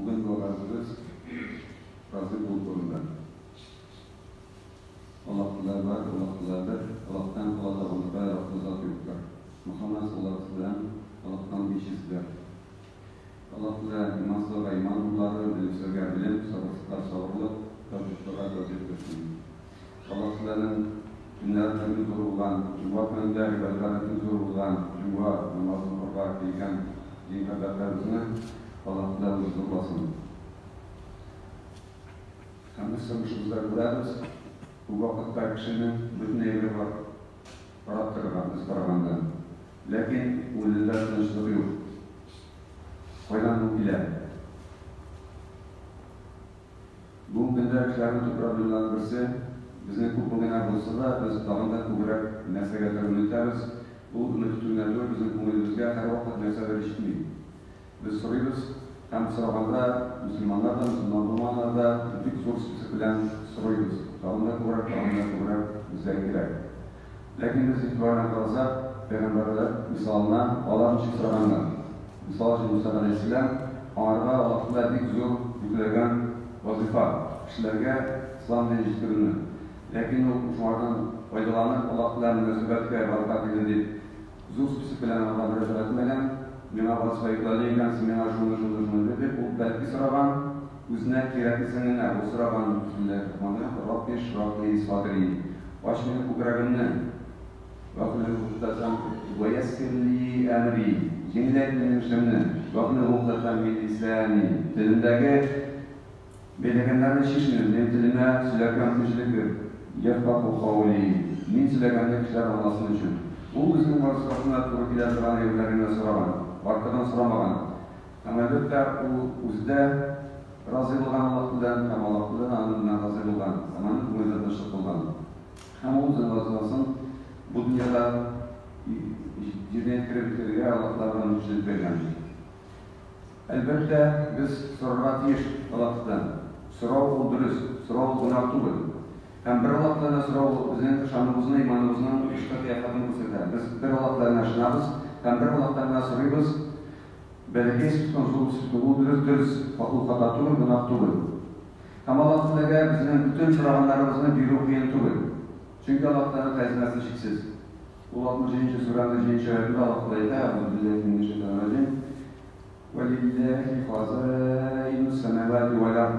Бүген вәгазебез разый булу турында. Аллаһ Тәгалә бар, Аллаһ Тәгалә бер, Аллаһтан кала табынырга яраклы зат юктыр. Мөхәммәд саллаллаһу галәйһи ва сәлләм Аллаһның илчеседер. Аллаһ Тәгалә имансызларга иман нурлары, белемсезләргә белем, сабырсызларга сабырлык, тәүфыйкларга тәүфыйк бирсен. Аллаһ Тәгаләнең көннәренең иң зуры булган җомга көнендә гыйбадәтләрнең иң зуры булган җомга намазын укырга килгән дин кардәшләребезне Аллаһ Тәгалә үзе зурласын. Һәм без тормышыбызда күрәбез, күп вакытта кешенең бөтен әйбере бар, карап торырга без караганда. Ләкин күңелендә тынычлык юк. Кайдан бу килә? Бүгенге көндә кешеләрнең төп проблемаларының берсе, безнең күпме генә булса да, без тагын да күбрәк нәрсәгәдер өмет итәбез. Ул өмет итү генә түгел, безнең күңелебезгә һәрвакыт нәрсәдер җитми. Без сорыйбыз һәм сораганда, мөселманнар да, мөселман булмаганнар да бик зур список белән сорыйбыз, тагын да күбрәк, тагын да күбрәк безгә кирәк. Ләкин без игътибар белән карасак, пәйгамбәрләр мисалына, алар ничек сораганнар? Мисал өчен, Муса галәйһиссәлам, аңарга Аллаһ Тәгалә бик зур йөкләгән вазыйфа, кешеләргә ислам динен җиткерүне. Ләкин ул шуңардан файдаланып, Аллаһ белән мөнәсәбәткә барырга килде дип, зур список белән аңарга мөрәҗәгать итмәгән, миңа вазыйфа йөкләдең икән, син миңа шуны, шуны, шуны бир дип, ул бәлки сораган, үзенә кирәклесен генә, ул сораган, Бисмиллаһир-рахманир-рахим, Рабби шрах ли садри, ач минем күкрәгемне, вахлул угдатан, ва яссир ли әмри, җиңеләйт минем эшемне, вахлул угдатан мин лисани, телемдәге Бәйләгәннәрне чиш минем, минем телемә сөйләргә мөмкинчелек бир, Йәфкаһу каули, мин сөйләгәнне кешеләр аңласын өчен. Ул үзенең вазифасына туры килә торган әйберләрне генә сораган, артыгын сорамаган. Һәм, әлбәттә, ул үзе дә разый булган Аллаһ белән, һәм Аллаһ белән дә аның белән разый булган, һәм аның күңелендә тынычлык булган. Һәм ул үзенең вазифасын бу дөньяда җиренә җиткереп бетерергә Аллаһ Тәгалә мөмкинчелек биргән. Әлбәттә, без сорарга тиеш Аллаһтан. Сорау ул дөрес, сорау ул гөнаһ түгел. Һәм бер Аллаһтан да сорау ул безнең ышануыбызны, иманыбызның тышкы кыяфәтен күрсәтә. Без бер Аллаһтан гына ышанабыз һәм бер Аллаһтан гына сорыйбыз. Бәләкәй спискның, зур спискның, ул дөрес, дөрес, ул хата түгел, гөнаһ түгел. Һәм Аллаһ Тәгаләгә безнең бөтен сораганнарыбызны бирү кыен түгел. Чөнки Аллаһ Тәгаләнең хәзинәсе чиксез. Ул 67 нче сүрәнең җиденче аятында Аллаһ Тәгалә әйтә, Әгъузу билләһи минәш шәйтанир раҗим, Вә лилләһи хазаинус сәмәвати вәл ард.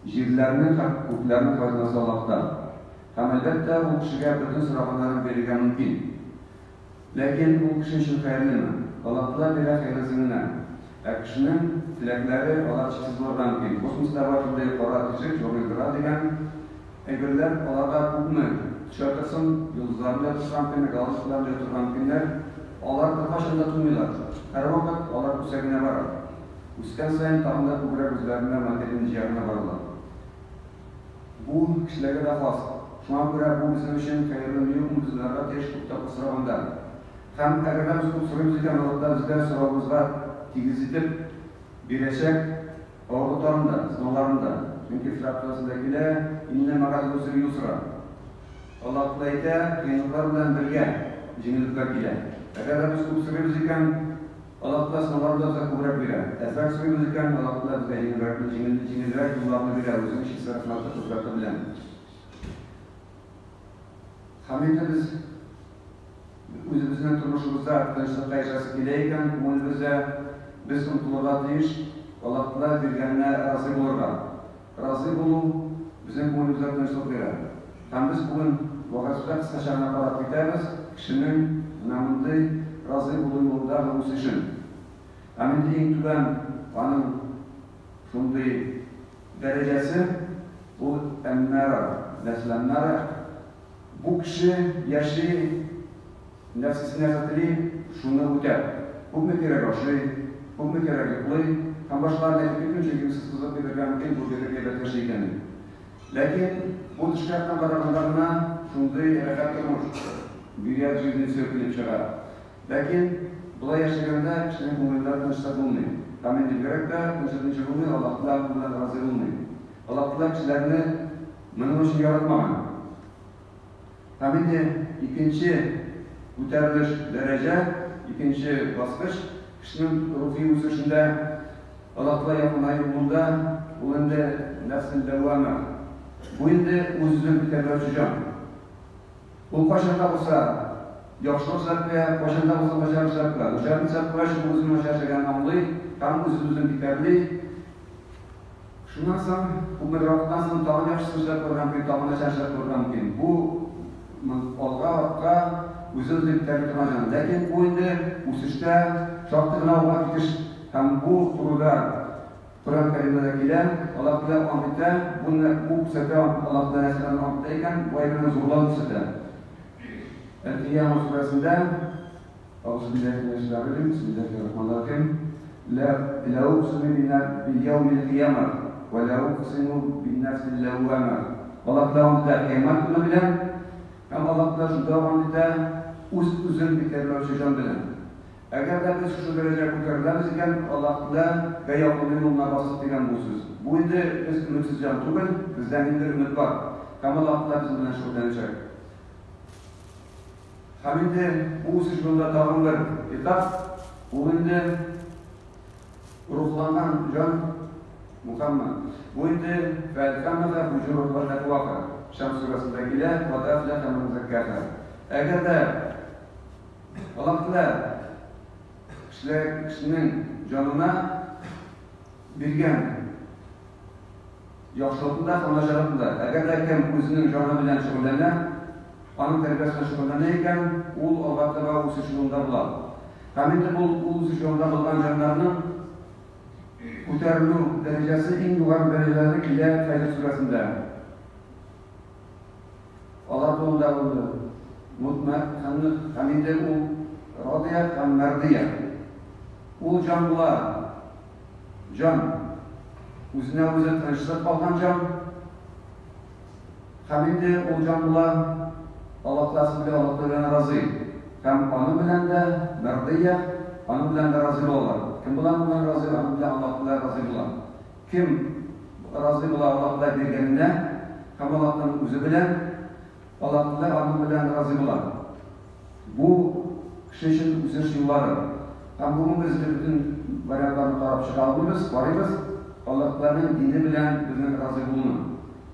Җирләрнең һәм күкләрнең хазинасы Аллаһта. Һәм, әлбәттә, ул кешегә бөтен сораганнарын бирергә мөмкин. Ләкин ул кеше өчен хәерлеме? Аллаһ Тәгалә бирә хәерлесен генә. Ә кешенең теләкләре, алар чиксез булырга мөмкин. Космоста бар шундый кара тишек, черный дыра дигән. Әйберләр аларга күпме төшә торсын, йолдызларны да ятырга мөмкиннәр, галактикаларны да ятырга мөмкиннәр, алар беркайчан да тулмыйлар. Һәрвакыт алар үсә генә бара. Үскән саен тагын да күбрәк үзләренә материяне җыя гына баралар. Бу кешеләргә дә хас. Шуңа күрә бу безнең өчен хәерлеме юкмы без уйларга тиеш күп тапкыр сораганда. Һәм әгәр дә без күп сорыйбыз икән, Аллаһ Тәгалә безгә соравыбызга тигез итеп бирәчәк. Авырлыкларын да, сынауларын да. Чөнки Фиргавен турасында килә, Иннә мәгәл гусри юсра. Аллаһ Тәгалә әйтә, кыенлыклар белән бергә җиңеллекләр килә. Әгәр дә без күп сорыйбыз икән, Аллаһ Тәгалә сынауларны да безгә күбрәк бирә. Әзрәк сорыйбыз икән, Аллаһ Тәгалә безгә җиңелрәк, җиңел, җиңелрәк юлларны бирә, үзенең чиксез рәхмәте, кодрәте белән. Һәм инде без үзебезнең тормышыбызда тынычлыкка яшәсе килә икән, күңелебездә без омтылырга тиеш Аллаһ Тәгалә биргәненә разый булырга. Разый булу безнең күңелебезгә тынычлык бирә. Һәм без бүген вәгазьдә кыскача гына карап китәбез кешенең менә мондый разый булу юлындагы үсешен. Һәм инде иң түбән аның шундый дәрәҗәсе ул әммара, нәфсел әммара. Бу кеше яши, нәфсесе нәрсә тели, шуны үтәп. Күпме кирәк ашый, күпме кирәк йоклый һәм башкаларны әйтеп китмим, чөнки сез кызыгып китәргә мөмкин, бу бигрәк әйбәт яши икән дип. Ләкин бу тышкы яктан караганда гына шундый рәхәт тормыш, бигрәк жизнь все килеп чыга. Ләкин болай яшәгәндә кешенең күңелендә тынычлык булмый. Һәм инде бигрәк тә тынычлык ничек булмый, Аллаһ Тәгалә аның белән разый булмый. Аллаһ Тәгалә кешеләрне моның өчен яратмаган. Һәм инде икенче күтәрелеш дәрәҗә, икенче баскыч, кешенең рухи үсешендә. Аллаһ Тәгалә якынаю юлында, ул инде нәфсел ләввама. Бу инде үз-үзен битәрләүче җан. Ул кайчан да булса яхшылык эшләп куя, кайчан да булса начар эшләп куя. Начарын эшләп куйгач, ул үзенең начар эшләгәнен аңлый һәм үзен-үзен битәрли. Шуннан соң, күпмедер вакыттан соң, тагын яхшысын эшләп куярга мөмкин, тагын начар эшләп куярга мөмкин. Бу алга, артка үзен-үзе битәрли торган җан. Ләкин бу инде үсештә шактый гына алга китеш һәм бу турыда Коръән Кәримдә дә килә, Аллаһ Тәгалә ант итә, бу бу күрсәтә, Аллаһ Тәгалә нәрсәдән ант итә икән, бу әйбернең зурлыгын күрсәтә. Әл-Кыяма сүрәсендә Әгъузу биллаһи минәш шәйтанир раҗим, бисмиллаһир рахманир рахим. Ла ла уксиму бил-яумил кыяма ва ла уксиму бин-нафсил ләввама. Аллаһ Тәгалә ант итә кыямәт көне белән һәм Аллаһ Тәгалә шунда ук ант итә үз-үзен битәрләүче җан белән. Әгәр дә без шушы дәрәҗәгә күтәреләбез икән, Аллаһ Тәгаләгә якыну юлына бастык дигән бу сүз. Бу инде без өметсез җан түгел, бездә ниндидер өмет бар. Һәм Аллаһ Тәгалә безнең белән шөгыльләнәчәк. Һәм инде бу үсеш юлында тагын бер этап, ул инде рухланган җан Мухаммад. Бу инде фәәлхәмәхә фуҗураһа вә тәкъваһа. Шәмс сүрәсендә килә, кад әфләхә мән зәккаһа. Әгәр дә Аллаһ Тәгалә кешеләр, кешенең җанына биргән яхшылыкны да һәм начарлыкны да, әгәр дә кем үзенең җаны белән шөгыльләнә, аның тәрбиясе белән шөгыльләнә икән, ул алга таба үсеш юлында була. Һәм инде бу ул үсеш юлында булган җаннарның күтәрелү дәрәҗәсе иң югары дәрәҗәләре килә Фәҗр сүрәсендә. Алар турында булды. Мутмә һәм һәм инде ул радия һәм мәрдия. Ул җан була. Җан. Үзенә үзе тынычлык алган җан. Һәм инде ул җан була. Аллаһ Тәгаләсе белән Аллаһ Тәгаләдән разый. Һәм аның белән дә мәрдия, аның белән дә разый булалар. Кем була аның белән разый, аның белән Аллаһ Тәгалә разый була. Кем разый була Аллаһ Тәгалә биргәненә һәм Аллаһның үзе белән, Аллаһ Тәгалә аның белән разый була. Бу кеше өчен үсеш юллары. Һәм бүген без инде бөтен вариантларны карап чыга алмыйбыз, карыйбыз Аллаһ Тәгаләнең дине белән безнең разый булуны.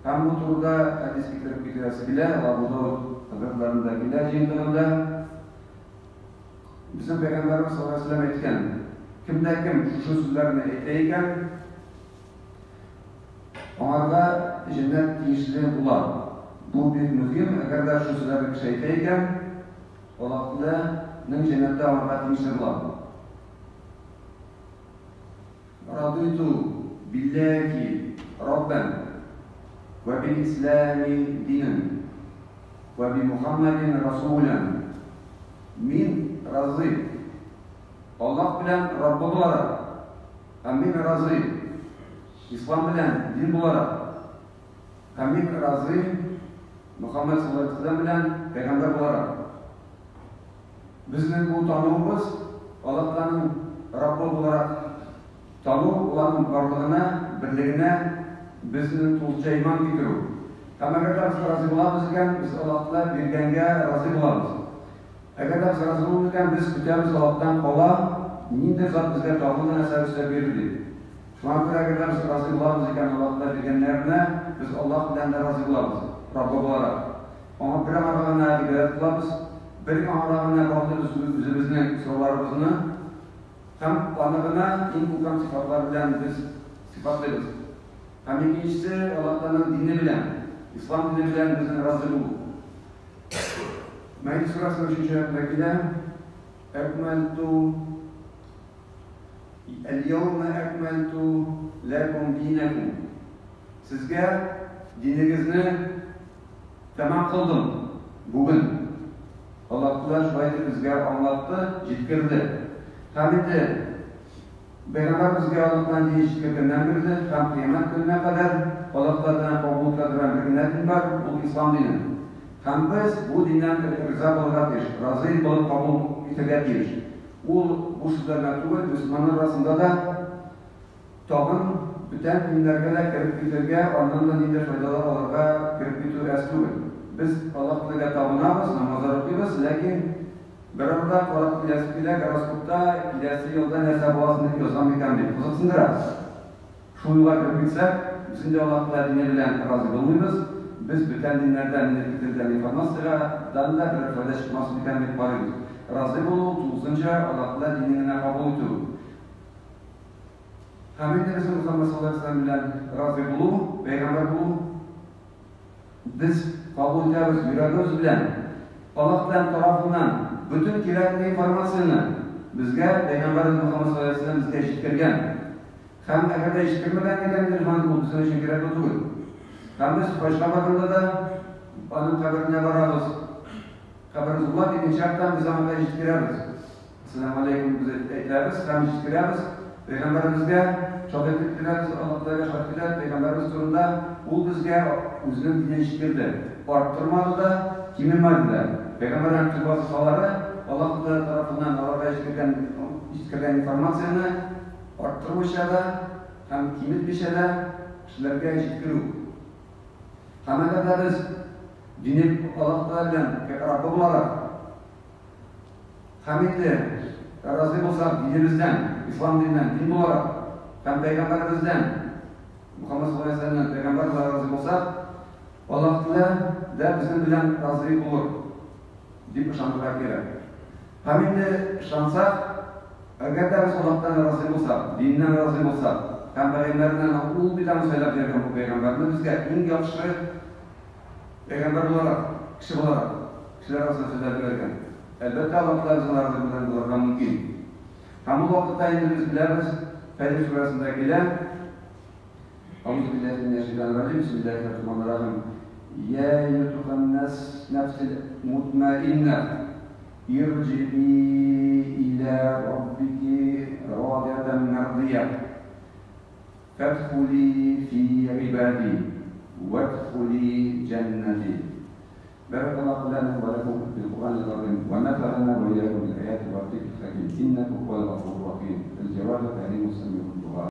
Һәм бу турыда хәдис китереп китерәсе килә, ул Абу Дауд хәзрәтләрендә килә җыентыгында. Безнең пәйгамбәребез саллаллаһу галәйһи ва сәлләм әйткән, Кем дә кем шушы сүзләрне әйтә икән, аңарга җәннәт тиешле була. Бу бик мөһим, әгәр дә шушы сүзләрне кеше әйтә икән, Аллаһ Тәгаләнең җәннәте аңарга тиешле була. Радыйту билләһи Раббән, вә бил ислами динән, вә би Мухаммәдин расулән. Мин разый Аллаһ белән Раббы буларак, һәм мин разый Ислам белән дин буларак, һәм мин разый Мөхәммәд саллаллаһу алейһи ва сәлләм белән пәйгамбәр буларак. Безнең бу тануыбыз, Аллаһ Тәгаләнең Раббы буларак тану, ул аның барлыгына, берлегенә безнең тулысынча иман китерү. Һәм әгәр дә без разый булабыз икән, без Аллаһ Тәгалә биргәнгә разый булабыз. Әгәр дә без разый булмыйбыз икән, без көтәбез Аллаһтан кала ниндидер зат безгә тагын да нәрсәдер өстәп бирер дип. Шуңа күрә әгәр дә без разый булабыз икән Аллаһ Тәгалә биргәннәренә, без Аллаһ белән дә разый булабыз, Раббы буларак. Аңа бер аңарга гына гыйбадәт кылабыз, бер аңарга гына баглыйбыз үзебезнең сорауларыбызны һәм Аны гына иң күркәм сыйфатлар белән без сыйфатлыйбыз. Һәм икенчесе, Аллаһ Тәгаләнең дине белән, Ислам дине белән безнең разый булу. Мәидә сүрәсенең өченче аятында килә, Әкмәлту Әл-яумә әкмәлту ләкум динәкум. Сезгә динегезне тәмам кылдым бүген. Аллаһ Тәгалә шулай итеп безгә аңлатты, җиткерде. Һәм инде Пәйгамбәр безгә Аллаһтан дин җиткергәннән бирле һәм кыямәт көненә кадәр Аллаһ Тәгаләдән кабул ителә торган бер генә дин бар, ул Ислам дине. Һәм без бу диннән риза булырга тиеш, разый булып кабул итәргә тиеш. Ул бу сүзләр генә түгел, мөселманнар арасында да тагын бүтән диннәргә дә кереп китергә, аннан да ниндидер файдалар алырга кереп китү әз түгел. Без Аллаһ Тәгаләгә табынабыз, намазлар укыйбыз, ләкин Бер арада карап киләсе килә, гороскопта киләсе елда нәрсә буласын дип язган микән дип кызыксындыра. Шул юлга кереп китсәк, без инде Аллаһ Тәгалә дине белән разый булмыйбыз, без бүтән диннәрдән инде китерелгән информациягә дан да берәр файда чыкмас микән дип карыйбыз. Разый булу, тулысынча Аллаһ Тәгалә динен генә кабул итү. Һәм инде безнең Мөхәммәд саллаллаһу алейһи ва сәлләм белән разый булу, пәйгамбәр булу, без кабул итәбез йөрәгебез белән, Аллаһ Тәгалә тарафыннан бөтен кирәкле информацияне безгә пәйгамбәребез Мөхәммәд саллаллаһу алейһи ва сәлләм безгә җиткергән. Һәм әгәр дә җиткермәгән икән, телефон ул безнең өчен кирәкле түгел. Һәм без хаҗга барганда да аның каберенә барабыз. Каберен зурлап, икенче яктан без аңа да җиткерәбез. Әссәламү алейкум без әйтәбез һәм җиткерәбез. Пәйгамбәребезгә шаһитлек итәбез, Аллаһ Тәгаләгә шаһитлек итәбез, пәйгамбәребез турында ул безгә үзенең динен җиткерде. Арттырмады да, кимемәде дә. Пәйгамбәрнең төп вазыйфалары Аллаһ Тәгалә тарафыннан аларга җиткергән җиткергән информацияне арттырмыйча да һәм киметмичә дә кешеләргә җиткерү. Һәм әгәр дә без дине Аллаһ Тәгалә белән Раббы буларак һәм инде разый булсак динебездән, ислам диненнән, дин буларак һәм пәйгамбәребездән, Мөхәммәд саллаллаһу алейһи ва сәлләмнән пәйгамбәр буларак разый булсак, Аллаһ Тәгалә дә безнең белән разый булыр дип ышанырга кирәк. Һәм инде ышансак, әгәр дә без Аллаһтан разый булсак, диннән разый булсак һәм пәйгамбәреннән, ул бит аны сайлап биргән бу пәйгамбәрне безгә иң яхшы пәйгамбәр буларак, кеше буларак, кешеләр арасына сайлап җибәргән. Әлбәттә, Аллаһ Тәгалә безнең разый белән булырга мөмкин. Һәм ул вакытта инде без беләбез, Фәҗр сүрәсендә килә, Әгъузу биллаһи минәш шайтанир раҗим, бисмиллаһир рахманир рахим. Йә әййәтүһән нәфсел мутмаинна, ирҗи'i илә раббики радиятән мәрдия, фәдхули фи гыйбади, вәдхули җәннәти. Бәрәкаллаһу ләнә вә ләкүм фил Куръанил газыйм, вә нәфәгәнә вә иякүм бил аяти вә зикрил хәким, иннәһү һүәл гафурур рәхим, әл-җәвадул кәрим, әс-сәмигуд дуга.